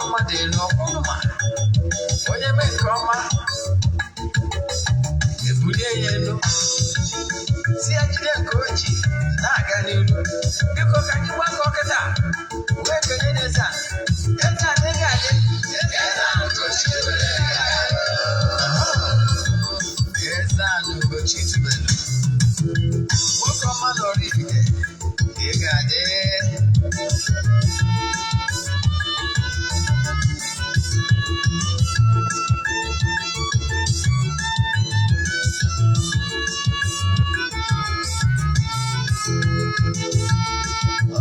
Mmadụ elu ọkwụnụma onye mee nke ọma, ebulie ya elu, si ya jide nke o ji na-aga n'iru. Biko, ka anyị gbakọ kịta wee kenye n'eze a. Eze a adịghị adị. Eze a na Ugochi tubelu, nwoke ọma na Oraifite, ị ga-adị.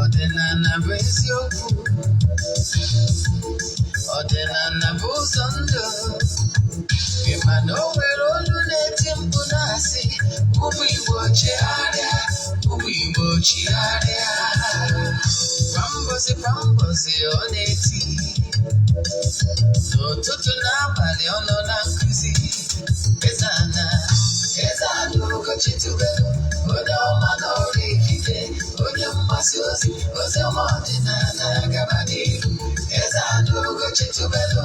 Ọdịnala bụ eziokwu, ọdịnala bụ ụzọ ndụ. Ị ma na o nwere olu na-eti mkpu na-asị, "Ụmụ Igbo, chigharịa, ụmụ Igbo, chigharịa." Kwa mbọsị kwa mbọsị ọ na-eti, n'ụtụtụ n'abalị ọ nọ na nkụzi. Eze-Ana, Eze-Ana Ugochi tubelu, onye ọma na Oraifite, onye mgbasa ozi ozi ọma ọdịnala, gaba n'ihu. Eze-Ana Ugochi tubelu,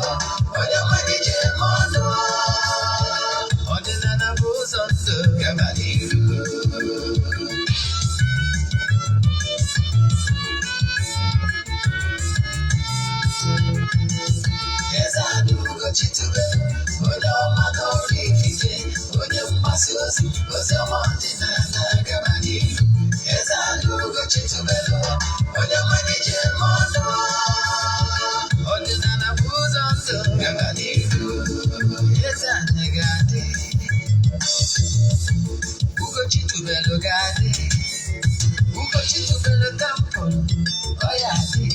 onye ọma ji eme ọnụ. Ọdịnala bụ ụzọ ndụ, gaba n'ihu. Eze-Ana Ugochi tubelu, onye ọma na Oraifite, onye mgbasa ozi ozi ọma ọdịnala, gaba n'ihu. Eze-Ana Ugochi tubelu, onye ọma ji eme ọnụ. Ọdịnala bụ ụzọ ndụ, gaba n'ihu. Eze-Ana ga-adị, Ugochi tubelu ga-adị, Ugochi tubelu temple ọ ya adị,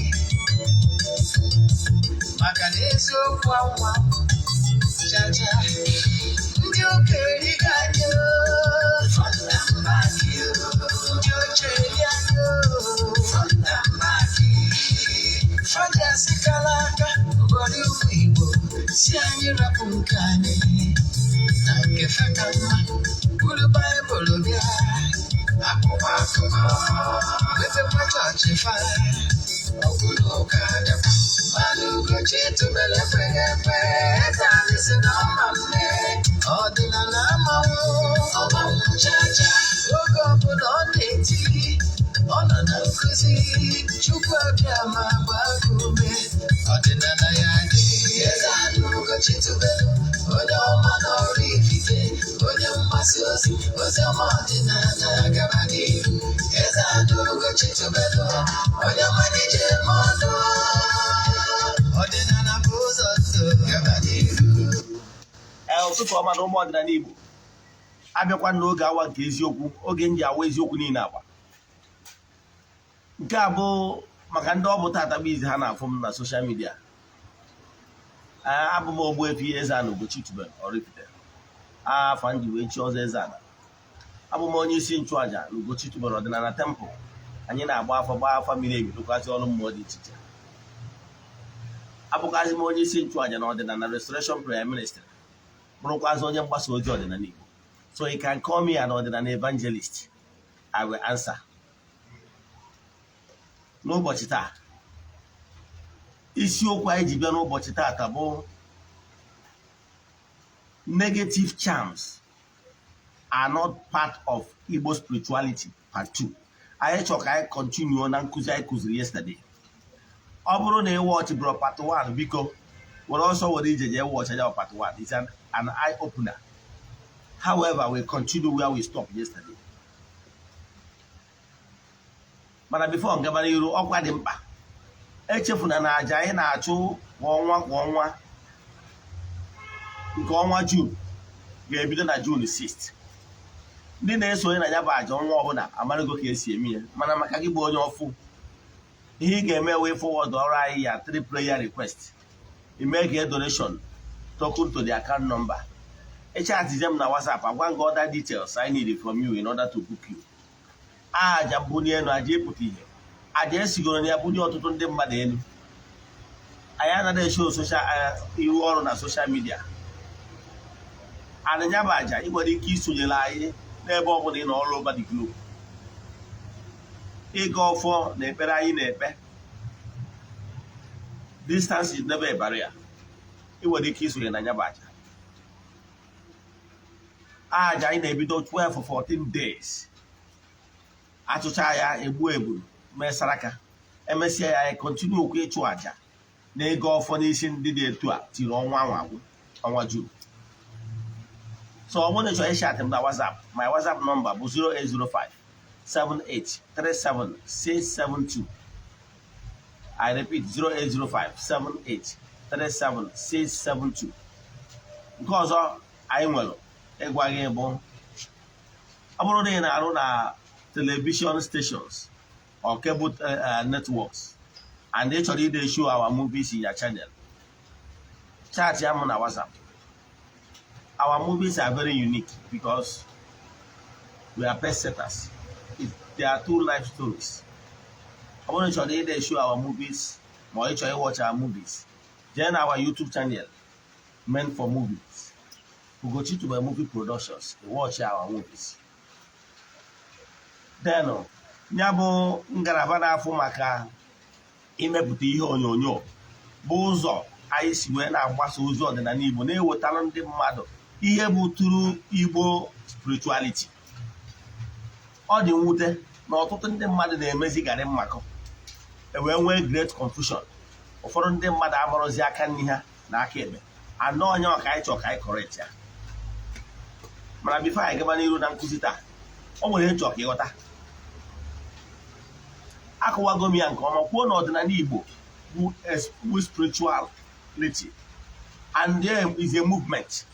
maka na eziokwu anwa chacha. Ndị okenye ga-adị, front and back, ndị ochie eri anyị, front and back. Fajasị kara aka ụgọdị ụmụ Igbo si anyị rapụ nke anyị na nke feka mma, buru Baịbụl bịa, akwụkwọ akụkọ, mepekwa chọọchị fa, ọbụla ụka dịkwa. Mana Ugochi tubelu ekweghị ekwe. Eze anyị si na ọma mme, ọdịnala amanwụ ọmanwụ chacha. Oge ọbụla ọ na-eti, ọ nọ na nkụzi. Chukwu abịa ma gbaa gị ume, ọdịnala ya dị. Eze anyị Ugochi tubelu, onye ọma na Oraifite, onye mgbasa ozi ozi ọma ọdịnala, gaba n'ihu. Eze anyị Ugochi tubelu, onye ọma ji eme ọnụ. Ọdịnala bụ ụzọ ndụ, gaba n'ihu. Ee, ụtụtụ ọma na ụmụ ọdịnala Igbo. Abịakwa n'oge awa nke eziokwu, oge m ji awa eziokwu niile agba. Nke a bụ maka ndị ọ bụ tata bụ izi ha na-afụ m na social media. Abụ m Ogbuefi Eze-Ana Ugochi tubelu Oraifite, afa m ji wee chi ọzọ Eze-Ana. Abụ m onye isi nchụaja na Ugochi tubelu ọdịnala temple. Anyị na-agba afa, gbaa afa miri emi, rụkwazị ọrụ mmụọ dị iche iche. Abụkwazị m onye isi nchụaja na ọdịnala Restoration Prayer Ministry, bụrụkwazị onye mgbasa ozi ọdịnala Igbo. So you can call me an ọdịnala evangelist, I will answer. N'ụbọchị taa, isiokwu anyị ji bịa n'ụbọchị taata bụ "Negative charms are not part of Igbo spirituality", part 2. Anyị chọrọ ka anyị continue na nkụzi anyị kụziri yesterday. Ọ bụrụ na ị watch bụrụ part 1, biko were ọsọ were ije jee watch ya. Part 1 is an eye opener. However, we continue where we stopped yesterday. Mana before ngaba n'iru, ọkwa dị mkpa: echefuna na aja anyị na-achụ kwa ọnwa kwa ọnwa, nke ọnwa June ga-ebido na June 6. Ndị na-esonye na ya bụ aja ọnwa ọbụla amarago ka esi eme ya, mana maka gị bụ onye ọfụ, ihe ị ga-eme wee forward ọrụ anyị ya three prayer request, ime ka donation token to the account number, echatije m na WhatsApp, agwa gị other details I need from you in order to book you. Aja mbunye elu, aja ịpụta ihe, aja esigoro na ya bunye ọtụtụ ndị mmadụ elu. Anyị anaghị esho social ihu ọrụ na social media. Anịnya bụ aja ị nwere ike isonyere anyị n'ebe ọ bụla ị nọ all over the globe. Ịga ọfọ na ekpere anyị na-ekpe Distance is never a barrier. Ị nwere ike isonye na ya bụ aja. Aja anyị na-ebido 12 for 14 days. Achụcha ya, egbu egburu, mee saraka, emesịa ya, anyị continue kwa ịchụ aja na ego ọfọ n'isi ndị dị etu a tiri ọnwa anwa agwụ, ọnwa June. So ọ bụrụ na ị chọrọ ịchat m na WhatsApp, my WhatsApp number bụ 0805 7837 672. I repeat, 0805 7837 672. Nke ọzọ anyị nwere ịgwa gị bụ, ọ bụrụ na ị na-arụ na television stations or cable networks and ị chọrọ ide show our movies in your channel, chat ya m na WhatsApp. Our movies are very unique because we are best setters. They are two life stories. Ọ bụrụ na ị chọrọ ide show our movies ma ị chọrọ watch our movies, jee na our YouTube channel meant for movies, Ugochi Tube Movie Productions, watch our movies. Then ya bụ ngalaba na-afụ maka imepụta ihe onyonyo bụ ụzọ anyị si wee na-agbasa ozi ọdịnala Igbo, na-ewetara ndị mmadụ ihe bụ true Igbo spirituality. Ọ dị mwute na ọtụtụ ndị mmadụ na-emezi garị mmakọ, ewee nwee great confusion. Ụfọdụ ndị mmadụ amarụzi aka nri ha na aka ekpe anọ. Onye ka anyị chọrọ ka anyị correct ya. Mana before anyị gaba n'iru na nkụzi taa, o nwere ihe nchọ ka ịghọta. Akụwago m ya nke ọma, kwuo na ọdịnala Igbo bụ spirituality and there is a movement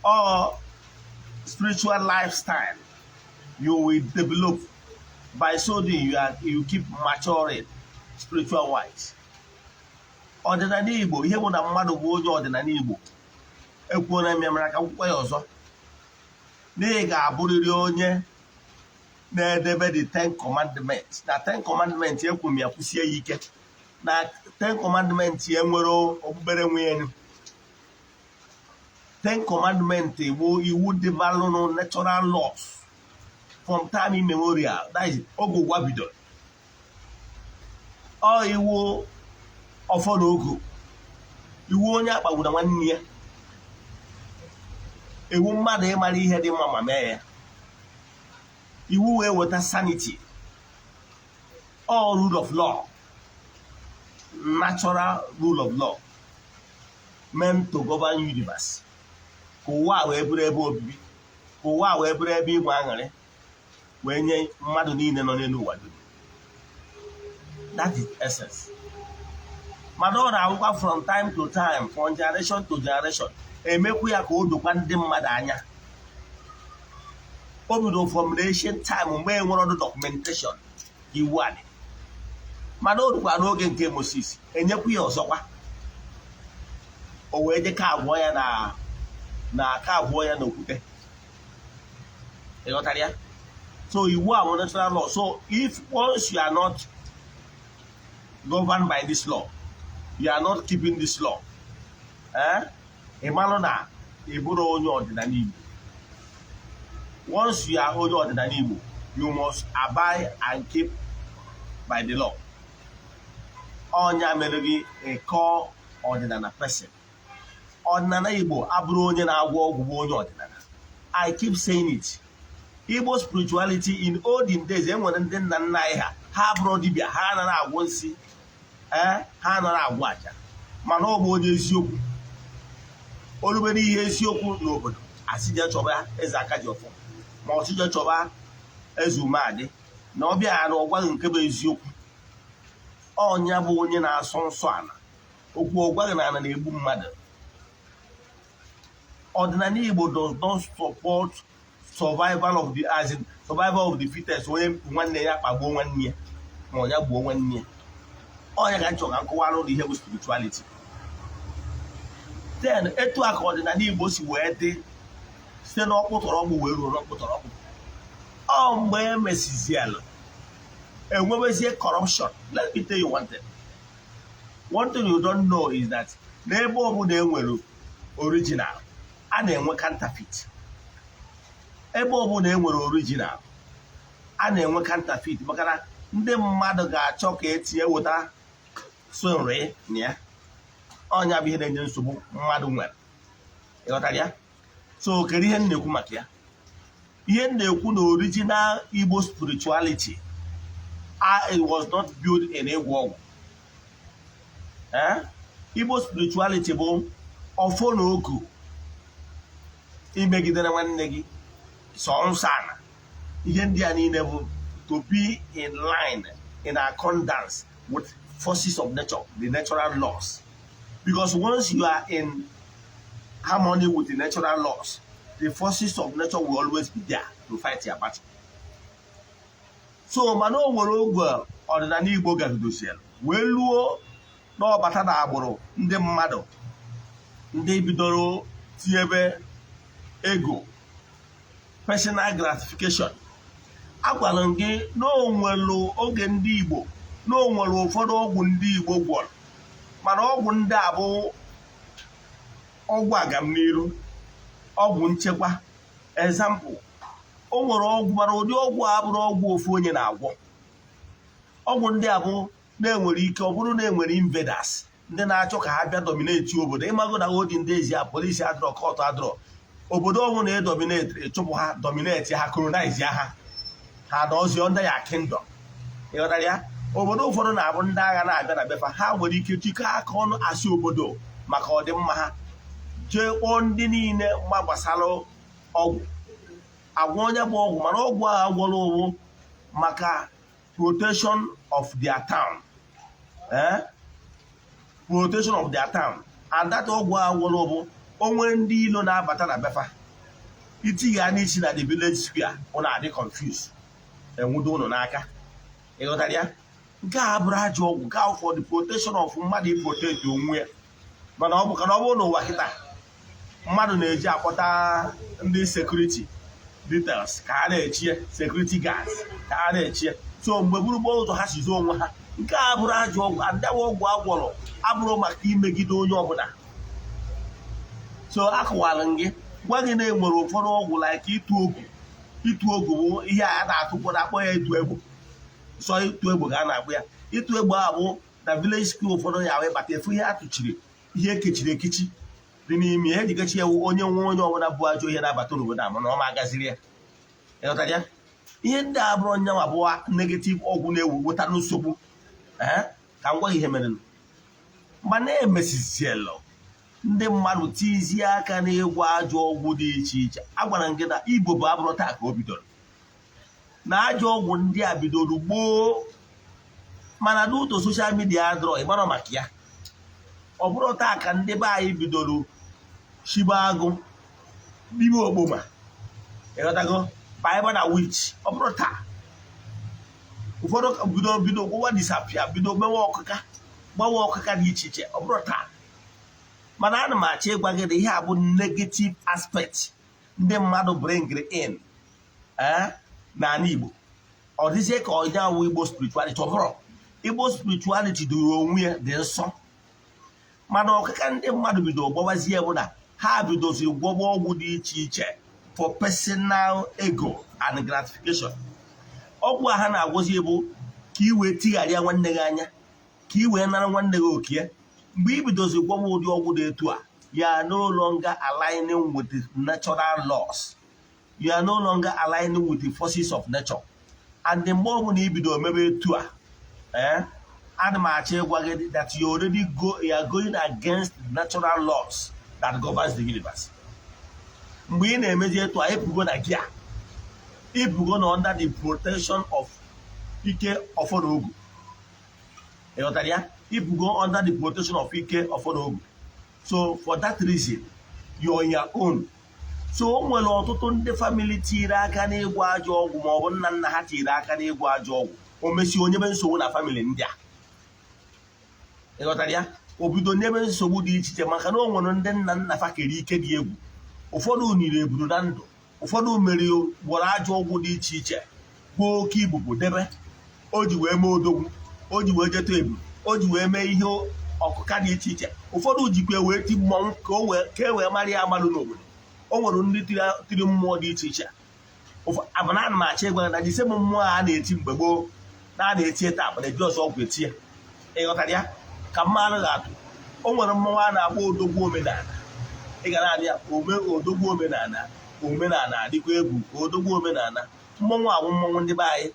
or spiritual lifestyle you will develop. By so doing, you keep maturing spiritual wise. Ọdịnala Igbo, ihe bụ na mmadụ bụ onye ọdịnala Igbo, ekwuola m ya, mara ka akwụkwọ ya ọzọ, na ị ga-abụrịrị onye na-edebe the Ten Commandments. Na Ten Commandments, ekwu m ya kwụsie ya ike na Ten Commandments ya nwere okpukpere nwe elu. Ten Commandments bụ iwu dịbalụnụ, natural laws from time immemorial, that is oge ụwa bidoro. Ọ iwu ọfọ na ogu, iwu onye akpagburu nwanne ya, iwu mmadụ ịmara ihe dị mma ma mee ya, iwu wee weta sanity, all rule of law, natural rule of law meant to govern universe, ka ụwa wee bụrụ ebe obibi, ka ụwa wee bụrụ ebe inwe aṅụrị wee nye mmadụ niile nọ n'elu ụwa dum. That is essence. Mana ọ na-awụkwa from time to time, from generation to generation, emekwu ya ka o dokwa ndị mmadụ anya. O bido from ancient time, mgbe e nwere ọdụ documentation, iwu adị. Mana o rukwa n'oge nke Moses, enyekwu ya ọzọkwa, o wee je ka agwọ ya na ka agwọ ya n'okwute. Ịghọtara ya? So iwu a bụ natural law. So if once you are not governed by this law, you are not keeping this law, eh, ị marụ na ị bụrụ onye ọdịnala Igbo. Once you are onye ọdịnala Igbo, you must abide and keep by the law. Ọnya mere gị ịkọ ọdịnala person. Ọdịnala Igbo abụrụ onye na-agwọ ọgwụ bụ onye ọdịnala. I keep saying it. Igbo spirituality in olden days, enwere ndị nna nna anyị ha, ha bụrụ dibịa, ha anaghị agwọ nsị, ee, ha anaghị agwọ aja, mana ọ bụ onye eziokwu. Olube n'ihe eziokwu n'obodo, asị jee chọba eze aka ji ọfọ, ma ọ sị jee chọba eze umeadị na ọbịa ya na ọgwaghị nke bụ eziokwu. Ọnya bụ onye na-asọ nsọ ala okwu, ọgwaghị na ala na-egbu mmadụ. Ọdịnala Igbo does not support survival of the, as in survival of the fittest. Onye nwanne ya kpagbuo nwanne ya, ma ọ ya gbuo nwanne ya. Ọnya ka m chọrọ ka m kọwara ụlọ ihe bụ spirituality. Then etu a ka ọdịnala Igbo si wee dị site n'ọkpụtọrọkpụ wee ruo n'ọkpụtọrọkpụ. Ọ mgbe e mesizielu, enwebezie corruption. Let me tell you one thing. One thing you don't know is that n'ebe ọbụla e nwere original, a na-enwe counterfeit. Ebe ọbụla e nwere original, a na-enwe counterfeit, maka na ndị mmadụ ga-achọ ka etinye weta So nri na ya ọnya bụ ihe na-enye nsogbu mmadụ nwere. Ịghọtara ya? So kedu ihe m na-ekwu maka ya? Ihe m na-ekwu na original Igbo spirituality, it was not built in ịgwọ ọgwụ. Eh? Igbo spirituality bụ ọfọ na ogu, imegidere nwanne gị, sọ nsọ ala. Ihe ndị a niile bụ to be in line, in accordance with forces of nature, the natural laws, because once you are in harmony with the natural laws, the forces of nature will always be there to fight your battle. So mana o nwere oge ọdịnala Igbo gagidosielu wee luo n'ọbata na agbụrụ ndị mmadụ, ndị bidoro tinyebe ego, personal gratification. Agwara m gị na o nwere oge ndị Igbo, na o nwere ụfọdụ ọgwụ ndị Igbo gwọrọ, mana ọgwụ ndị a bụ ọgwụ agamniru, ọgwụ nchekwa. Example, o nwere ọgwụ, mana ụdị ọgwụ a bụrụ ọgwụ ofu onye na-agwọ. Ọgwụ ndị a bụ na-enwere ike ọ bụrụ na enwere invaders, ndị na-achọ ka ha bịa dominate obodo. Ịmago na odi ndị ezi a, polisi adịrọ, court adịrọ, obodo ọbụla e dominate, ịchụpụ ha, dominate ha, colonize ha, ha nọzie under ya kingdom. Ịghọtara ya? Obodo ụfọdụ na-abụ ndị agha na-abịa na befa, ha nwere ike jikọọ aka ọnụ asị obodo maka ọdịmma ha jee kpọọ ndị niile mgba gbasara ọgwụ, agwọ onye bụ ọgwụ. Mana ọgwụ ahụ agwọrọ owu maka protection of their town, eh? Protection of their town. And that ọgwụ ahụ agwọrọ bụ onwe ndị ilo na-abata na befa, itinye ya n'isi na the village square, ọ na-adị confused, enwudo ụnụ n'aka. Ịghọtara ya? Nke a bụrụ ajọ ọgwụ, nke ahụ for the protection of mmadụ, iprotect onwe ya. Mana ọ bụ ka na ọ bụrụ n'ụwa kịta, mmadụ na-eji akpọta ndị security details ka ha na-echie, security guards ka ha na-echie. So mgbe gburugburu ụzọ ha sizo onwe ha, nke a bụrụ ajọ ọgwụ. Andawa ọgwụ agwọrọ abụrụ maka imegide onye ọbụla. So akọwara m gị, gwa gị na enwere ụfọdụ ọgwụ like ịtụ ogu. Ịtụ ogu bụ ihe a na-atụkwa na-akpọ ya ịtụ egwu sọ. Ịtụ egwu ka a na-akpọ ya. Ịtụ egwu a bụ na village school ụfọdụ ya wee bata efu ihe a tụchiri, ihe ekechiri ekechi dị n'ime ihe ejigechi ewu onye nwe onye ọbụla bụ ajọ ihe na-abata n'obodo a, mana ọ ma agaziri ya. Ịghọtara ya? Ihe ndị a bụrụ nyanwa bụ negative ọgwụ na-ewu weta nsogbu. Ee, ka m gwa gị ihe mere mana emesizielu ndị mmadụ tizie aka n'ịgwọ ajọ ọgwụ dị iche iche. A gwara m gị na Igbo bụ abụrụ taa ka o bidoro na ajọ ọgwụ ndị a bidoro gboo, mana n'ụtọ social media adịrọ ịmara maka ya. Ọ bụrụ taa ka ndị be anyị bidoro shibe agụ n'ime okpoma, ịghọtago, baiba na witch. Ọ bụrụ taa, ụfọdụ bido gwụwa disappear, bido mewe ọkụka, gbawa ọkụka dị iche iche. Ọ bụrụ taa, mana ana m achọ ịgwa gị na ihe a bụ negative aspect ndị mmadụ bring in n'ala Igbo. Ọ dịzie ka ọnya awụ Igbo spirituality. Ọ bụrụ Igbo spirituality doro onwe ya dị nsọ, mana ọkụka ndị mmadụ bido gbawazie bụ na ha bidoziri gwọgba ọgwụ dị iche iche for personal ego and gratification. Ọgwụ a ha na-agwọzi bụ ka ị wee tigharịa nwanne gị anya, ka ị wee nara nwanne gị okie. Mgbe ị bidozi gwọwa ụdị ọgwụ dị etu a, you are no longer aligning with the natural laws, you are no longer aligning with the forces of nature. And mgbe ọbụla i bido mebe etu a, ana m achọ ịgwa gị that you already go you are going against the natural laws that governs the universe. Mgbe ị na-emezi etu a, ịpụgo na gia, ịpụgo na under the protection of ike ọfọdụ. Ịghọtara ya? Ịpụgo under the protection of ike ọfọdụ. So for that reason, you're on your own. So o nwere ọtụtụ ndị family tiri aka n'ịgwọ ajọ ọgwụ, ma ọ bụ nna nna ha tiri aka n'ịgwọ ajọ ọgwụ. O mesie onye be nsogbu na family ndị a. Ịghọtara ya? O bido n'ebe nsogbu dị iche iche, maka na o nwere ndị nna nna fa kere ike dị egwu. Ụfọdụ niri eburu na ndụ, ụfọdụ mere gwọrọ ajọ ọgwụ dị iche iche, gwuo oke ibubo debe o ji wee mee odogwu, o ji wee jeta ebu, o ji wee mee ihe ọkụka dị iche iche. Ụfọdụ jikwa wee ti mmọnwụ ka e wee mara ya amalụ n'obodo. O nwere ndị tiri mmụọ dị iche iche. Abụna ana m achọ ịgwa na jise m mmụọ a na-eti mgbe gboo na a na-eti taa bụ na eji ọzọ ọgwụ etie. Ịghọtara ya? Ka mmadụ ga-atụ, o nwere mmọnwụ a na-akpọ Odogwu Omenala. Ị ga na-adị ya ome Odogwu Omenala, omenala adịkwa egwu. Odogwu Omenala, mmọnwụ abụ mmọnwụ ndị be anyị.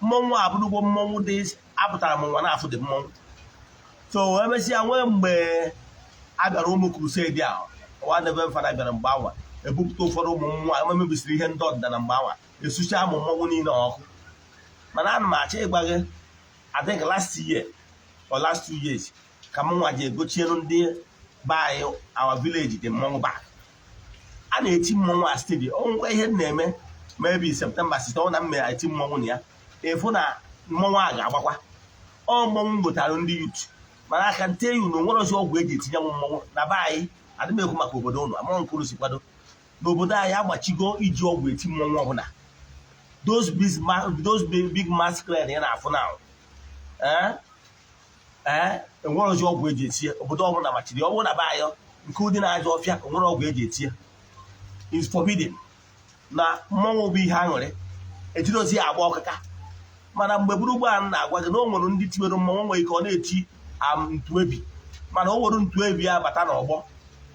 Mmọnwụ abụrụgbo mmọnwụ dị apụtara m nwa na-afụ dị mmọnwụ. So emesịa nwee mgbe a bịara ụmụ crusade a, nwanne be fada bịara mgbe anwa ebupụta ụfọdụ ụmụ mmụọ emebisiri ihe ndị ọdịnala. Mgbe anwa esucha ụmụ mmọnwụ niile ọkụ. Mana ana m achọ ịgwa gị, I think last year or last 2 years ka m nwa ji egochielu ndị be anyị, our village, dị mmọnwụ back. A na-eti mmọnwụ a steady. Ngwa, ihe m na-eme maybe September site ọ na m mere eti mmọnwụ na ya efu na mmọnwụ a ga-agbakwa. Ọ mmọnwụ m gotara ndị youth. Mana aka nte yu na onwere ozi ọgwụ eji etinye m mmọnwụ na be anyị. Adị m ekwu maka obodo ụnụ amụrụ nkuru si kwado. N'obodo anyị, agbachigo iji ọgwụ eti mmọnwụ ọbụla. Those big, big masquerade ị na-afụ now, ee, enwere ozi ọgwụ eji etinye. Obodo ọbụla machiri. Ọ bụrụ na be anyị nke ụdị na-aja ọfịa, onwere ọgwụ eji etinye, is forbidden. Na mmọnwụ bụ ihe aṅụrị, ejiri ozi ya agba ọkịka. Mana mgbe gburugburu a na-agwa gị na o nwere ndị tiwere mmọnwụ, nwere ike ọ na-eti ntuebi, mana o nwere ntuebi ya bata n'ọgbọ,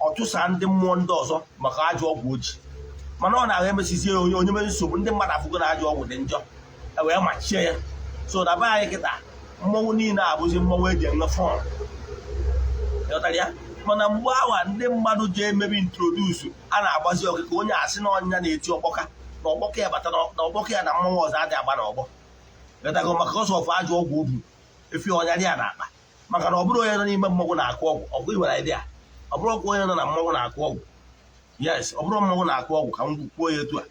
ọ tụsa ndị mmụọ ndị ọzọ maka ajọ ọgwụ oji. Mana ọ na-ahụ emesizie onye onye mere nsogbu, ndị mmadụ afụgo na ajọ ọgwụ dị njọ, e wee machie ya. So na be anyị kịta, mmọnwụ niile abụzi mmọnwụ eji enwe fun, ịghọtara ya? Mana mgbe awa ndị mmadụ ji emebi introduce, a na-agbazi ọkịka. Onye asị na ọnya na-eti ọkpọka na ọkpọka ya bata na ọkpọka ya na mmọnwụ ọzọ adịghị agba n'ọgbọ, ịghọtago? Maka ọsọ ọfụ ajọ ọgwụ obu efi ọnya dị ya n'akpa. Maka na ọ bụrụ onye nọ n'ime mmọnwụ na-akụ ọgwụ, ọgwụ ị nwere idea. Ọ bụrụ ọkwa onye nọ na mmọnwụ na-akụ ọgwụ. Yes, ọ bụrụ mmọnwụ na-akụ ọgwụ, ka m kwuo ya etu a,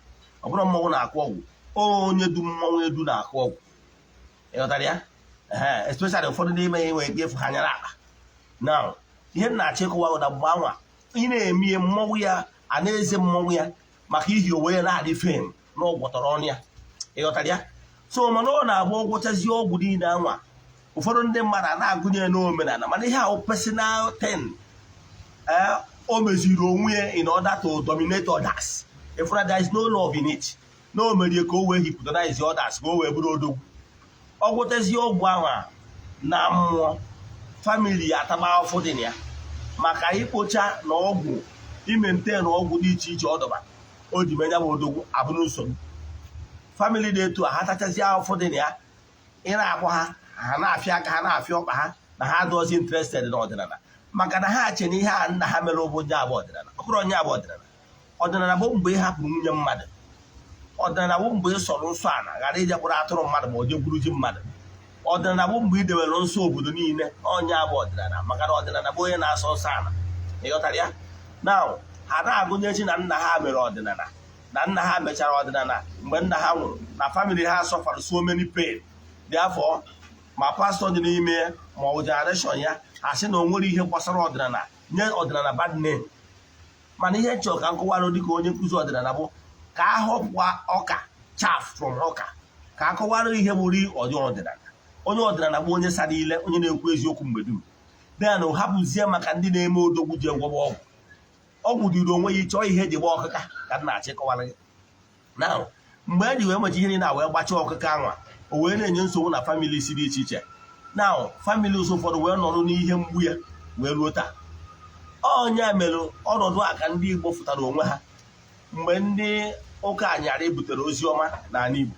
ọ bụrụ mmọnwụ na-akụ ọgwụ, onye du mmọnwụ edu na-akụ ọgwụ, ịghọtara ya? Ee, especially ụfọdụ n'ime ya nwere ike ịfụ ha anya n'akpa. Now, ihe m na-achọ ịkọwa bụ na mgbe anwa ị na-eme ihe mmọnwụ ya, a na-eze mmọnwụ ya maka ihi onwe ya na-adị fame na ọgwọtọrọ ọnụ ya, ịghọtara ya? So mana ọ na-agba ọgwụchazi ọgwụ niile anwa, ụfọdụ ndị mmadụ a na-agụnye ya n'omenala. Mana ihe ahụ personal thing. Ee, o meziri onwe ya in order to dominate others. If there is no love in it, na o merie ka o wee hypnotize others, ka o wee bụrụ odogwu. Ọ gwụtazie ọgwụ ahụ na mmụọ, family ya ataba afụfụ dị na ya maka ikpocha na ọgwụ ime nte na ọgwụ dị iche iche ọ dọba o ji menya bụ odogwu abụrụ nsogbu. Family dị etu a, ha tachazie afụfụ dị na ya. Ị na-akpọ ha, ha na-afịa aka, ha na-afịa ọkpa ha na ha adịghịzi interested n'ọdịnala, maka na ha che na ihe a nna ha mere bụ onye abụ ọdịnala. Ọ bụrụ onye abụ ọdịnala, ọdịnala bụ mgbe ị hapụrụ nwunye mmadụ. Ọdịnala bụ mgbe ị sọrọ nsọ ala ghara ije kpụrụ atụrụ mmadụ ma o je gwuru ji mmadụ. Ọdịnala bụ mgbe ị dewere nsọ obodo niile. Onye abụ ọdịnala, maka na ọdịnala bụ onye na-asọ nsọ ala, ịghọtara ya? Na ha na-agụnyechi na nna ha mere ọdịnala, na nna ha mechara ọdịnala. Mgbe nna ha nwụrụ, na family ha suffered so many pain. Therefore, ma pastor dị n'ime ya ma ọ bụ generation ya, ha sị na o nwere ihe gbasara ọdịnala, nye ọdịnala bad name. Mana ihe nchọrọ ka nkọwarụ dịka onye nkụzi ọdịnala bụ ka a họpụa ọka, chaff from ọka, ka a kọwara ihe bụrụ ọdị ọdịnala. Onye ọdịnala bụ onye sara ile, onye na-ekwu eziokwu mgbe dum. Then hapụzie maka ndị na-eme odogwu ji egwọba ọgwụ. Ọgwụ dịrị onwe ya ịchọọ ihe eji gba ọkụka ka m na-achọ ịkọwara gị. Na mgbe e ji wee mechi ihe niile a wee gbachaa ọkụka anwa, o wee na-enye nsogbu na family si dị iche iche. Na family ụzọ ụfọdụ wee nọrọ n'ihe mgbu ya wee ruo taa. Onye mere ọnọdụ a ka ndị Igbo fụtara onwe ha mgbe ndị ụka anyarị butere ozi ọma n'ala Igbo.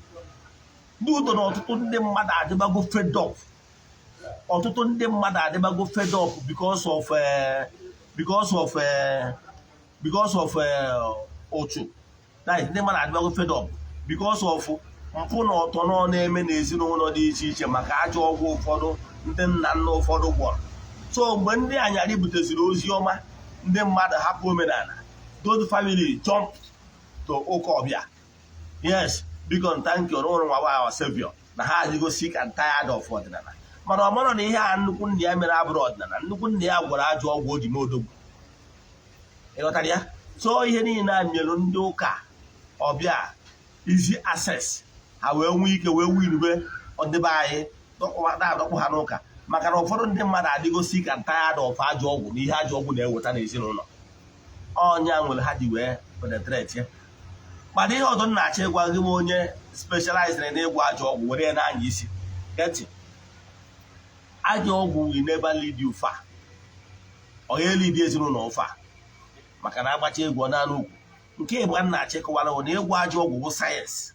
Ndị udo na ọtụtụ ndị mmadụ adịbago fed up. Ọtụtụ ndị mmadụ adịbago fed up because of ụchụ. That is, ndị mmadụ adịbago fed up because of mpụ na ọtọ nọ na-eme n'ezinụlọ dị iche iche maka ajọ ọgwụ ụfọdụ ndị nna nna ụfọdụ gwọrọ. So mgbe ndị anyarị buteziri ozi ọma, ndị mmadụ hapụ omenala, those family jump to ụka ọbịa. Yes, biko, thank you n'ụlọ nwa our savior, na ha adịgo sick and tired of ọdịnala. Mana ọ marọ na ihe a nnukwu nna ya mere abụrụ ọdịnala. Nnukwu nna ya gwara ajọ ọgwụ o ji mee odogwu, ịghọtara ya? So ihe niile a nyere ndị ụka ọbịa easy access, ha wee nwee ike wee wirube ọdịbe anyị na-adọkpụ ha n'ụka, maka na ụfọdụ ndị mmadụ adịgo sick and tired of ajọ ọgwụ na ihe ajọ ọgwụ na-eweta n'ezinụlọ. Ọnya nwere ha ji wee penetrate ya. Mana ihe ọzọ m na-achọ ịgwa gị bụ onye specialized n'ịgwọ ajọ ọgwụ were ya n'anya isi, gee ntị. Ajọ ọgwụ will never lead you far. Ọ ya lead ezinụlọ far, maka na agbacha egwu ọ naanị ukwu. Nke ịgba m na-achịkọwara bụ na ịgwọ ajọ ọgwụ bụ sayensị.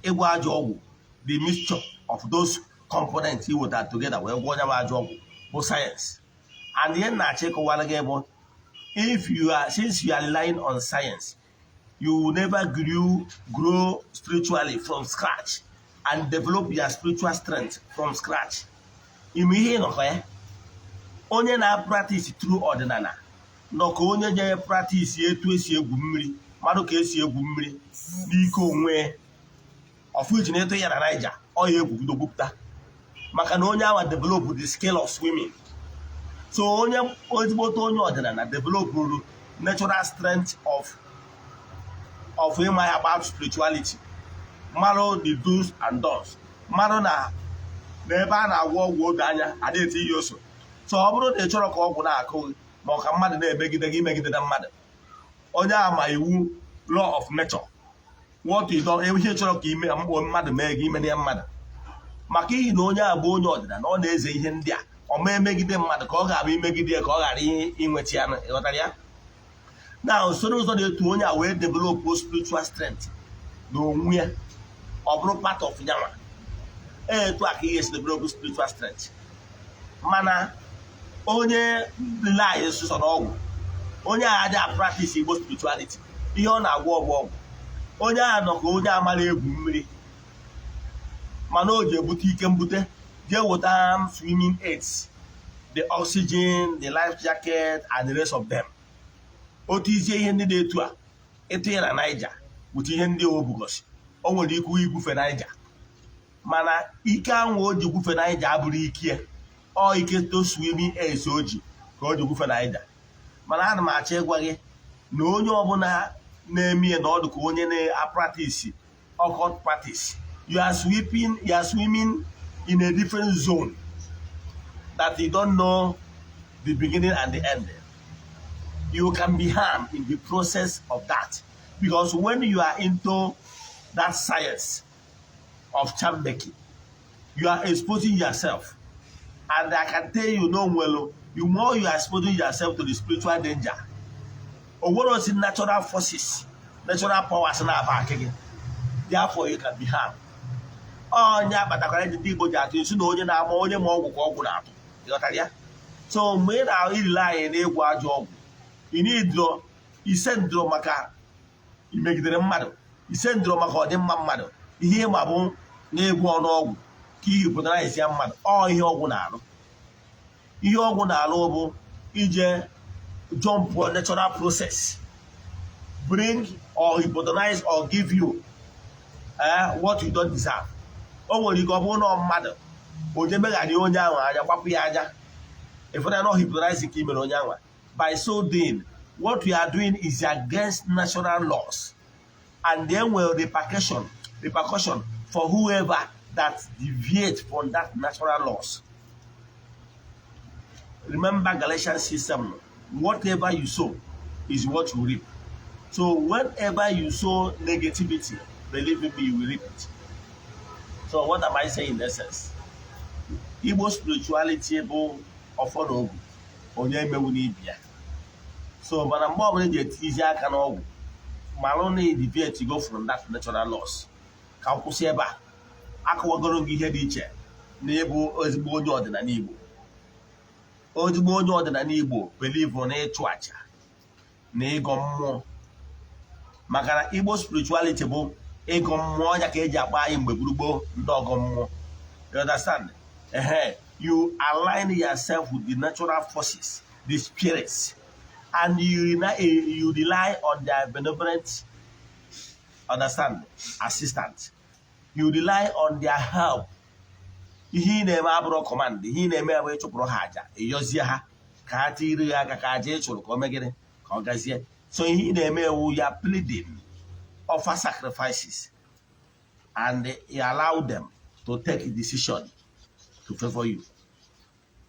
Ịgwọ ajọ ọgwụ, the mixture of those components i weta together wee gwọ onye bụ ajọ ọgwụ, bụ sayensị. And ihe m na-achịkọwara gị bụ, if you are since you are relying on science, you will never grow spiritually from scratch and develop your spiritual strength from scratch. Ime ihe ịnọkọ ya, onye na-practice true ọdịnala nọ ka onye je practice etu esi egwu mmiri, mmadụ ka esi egwu mmiri n'ike onwe ọfụ iji na ịtụ ya na Niger, ọ ya egwugido gwupụta, maka na onye awa develop the skill of swimming. So onye ezigbote onye ọdịnala developuru natural strength of ịma ya about spirituality, marụ the do's and don'ts, marụ na n'ebe a na-agwọ ọgwụ oge anya ada eti ihe oso. So ọ bụrụ na ị chọrọ ka ọgwụ na-akụ gị, ma ọ ka mmadụ na-emegide gị, imegide na mmadụ, onye a ma iwu, law of nature, what you don't, ihe chọrọ ka ime mmadụ mee gị, ime ya mmadụ. Maka ihi na onye a bụ onye ọdịnala, ọ na-eze ihe ndị a. Ọ ma emegide mmadụ ka ọ ga-abụ imegide ya ka ọ ghara inweta ya. Ịghọtara ya? Na usoro ụzọ dị etu onye a wee develop spiritual strength na onwe ya, ọ bụrụ part of nyanwa etu a ka ihe esi develop spiritual strength. Mana onye rely sụsọ n'ọgwụ, onye a adịghị practice Igbo spirituality. Ihe ọ na-agwọ ọgwụ ọgwụ, onye a nọ ka onye amara egwu mmiri, mana o ji ebute ike mbute, jee weta swimming aids, the oxygen, the life jacket and the rest of them. Otu izie ihe ndị dị etu a, ịtụ ya na Niger bute ihe ndị o bugosi, o nwere ike igwufe Niger. Mana ike anwụ o ji gwufe Niger abụrụ ike ya, ọ ike to swimming aids o ji ka o ji gwufe Niger. Mana ana m achọ ịgwa gị na onye ọbụla na-eme ya na ọ dị ka onye na-apractice occult practice. You are sweeping, you are swimming in a different zone that you don't know the beginning and the end. You can be harmed in the process of that, because when you are into that science of charm making, you are exposing yourself. And I can tell you no well, the more you are exposing yourself to the spiritual danger, o nwere osi natural forces, natural powers na-aba aka gị. Therefore, you can be harmed. Onye akpatakwara ndị Igbo ji atụ nsi na onye na-ama onye ma ọgwụ ka ọgwụ na-atụ. Ịghọtara ya? So mgbe ị na-irile anyị n'ịgwọ ajọ ọgwụ, ị na-idro ise ndro maka imegidere mmadụ, ise ndro maka ọdịmma mmadụ. Ihe ịma bụ na-egwu ọnụọgwụ ka ihe pụtara esi ya mmadụ. Ọ ihe ọgwụ na-alụ, ihe ọgwụ na-alụ bụ ije jump natural process, bring or hypnotize or give you what you don't deserve. O nwere ike ọ bụrụ na mmadụ o je megharịa onye ahụ anya, gbapụ ya anya, ịfụna na hypnotize ka i mere onye ahụ. By so doing, what we are doing is against natural laws, and then will repercussion for whoever that deviate from that natural laws. Remember Galatians 6:7. Whatever you sow is what you reap. So whenever you sow negativity, believe me, you will reap it. So what am I saying in essence? Igbo spirituality bụ ọfọ na ogwu, onye emewu n'ibi ya. So mana mgbe ọbụla eji etinyezie aka n'ọgwụ, malụ na deviate go from that natural laws. Ka m kwụsị ebe a. Akọwagoro gị ihe dị iche na ịbụ ezigbo onye ọdịnala Igbo. Ezigbo onye ọdịnala Igbo believe na ịchụ àjà na ịgọ mmụọ, maka na Igbo spirituality bụ ịgọ mmụọ ya ka eji akpọ anyị mgbe gburugburu ndị ọgọ mmụọ. You understand? Ehe, you align yourself with the natural forces, the spirits, and you rely on their benevolent, understand, assistant. You rely on their help. Ihe ị na-eme abụrụ command. Ihe ị na-eme bụ ịchụpụrụ ha àjà, ịyọzie ha ka ha tiri gị aka ka àjà ị chụrụ ka o megịrị ka ọ gazie. So ihe ị na-eme ewu ya pleading, offer sacrifices, and you allow them to take a decision to favor you.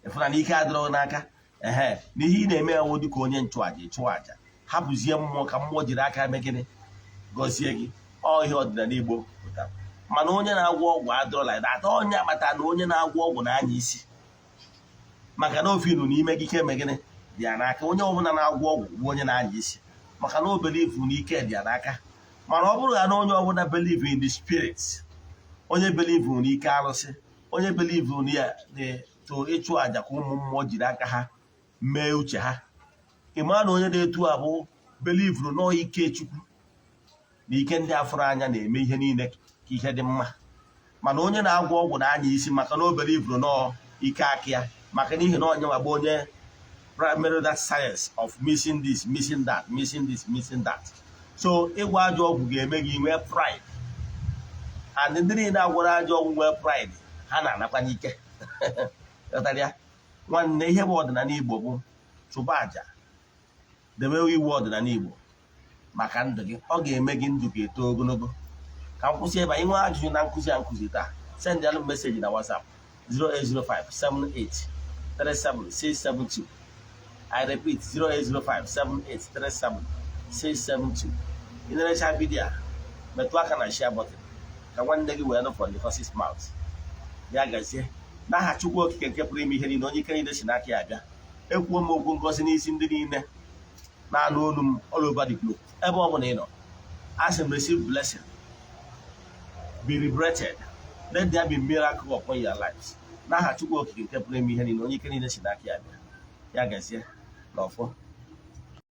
Ịfụna na ike adịrọ n'aka. Ehe, na ihe ị na-eme ewu dịka onye nchụàjà, ịchụ àjà, hapụzie mmụọ ka mmụọ jiri aka eme gịnị? Gọzie gị. Ọ ihe ọdịnala Igbo pụtara. Mana onye na-agwọ ọgwụ adịrọ like that. Onye akpata na onye na-agwọ ọgwụ na-anya isi. Maka na ofe ilu n'ime gị, ike eme gịnị dị ya n'aka. Onye ọbụla na-agwọ ọgwụ bụ onye na-anya isi, maka na o believe na ike dị ya n'aka. Mana ọ bụrụ ya na onye ọbụla believe in the spirit, onye believe na ike arụsị, onye believe na ya to ịchụ àjà ka ụmụ mmụọ jiri aka ha mee uche ha, ị mara na onye na-etu a bụ believe nọọ ike Chukwu na ike ndị afụrụ anya na-eme ihe niile ka ihe dị mma. Mana onye na-agwọ ọgwụ na-anya isi, maka na o believe nọọ ike aka ya, maka n'ihi na onye nwagba onye primary that science of missing this, missing that, missing this, missing that. So ịgwọ ajọ ọgwụ ga-eme gị nwee pride, and ndị niile agwọrọ ajọ ọgwụ nwee pride, ha na-anakwa n'ike. Ghọtara ya? Nwanne, ihe bụ ọdịnala Igbo bụ chụba àjà, debe iwu ọdịnala Igbo maka ndụ gị. Ọ ga-eme gị ndụ ga-eto ogologo. Ka m kwụsị ebe a. Inwe ajụjụ na nkụzi a nkụzi taa, send alụ message na WhatsApp 0805 78 37672. I repeat, 0805 7837 672. Ị na-erecha video a, metụ aka na share button ka nwanne gị wee nụ from the horse's mouth. Ya gazie. N'aha Chukwu Okike nke pụrụ ime ihe niile, onye ike niile si n'aka ya abịa, ekwuo m okwu ngozi n'isi ndị niile na-anụ olu m all over the globe. Ebe ọ bụla ị nọ, asị m, receive blessing, be liberated, let there be miracle upon your lives. N'aha Chukwu Okike nke pụrụ ime ihe niile, onye ike niile si n'aka ya abịa. Ya gazie n'ọfọ.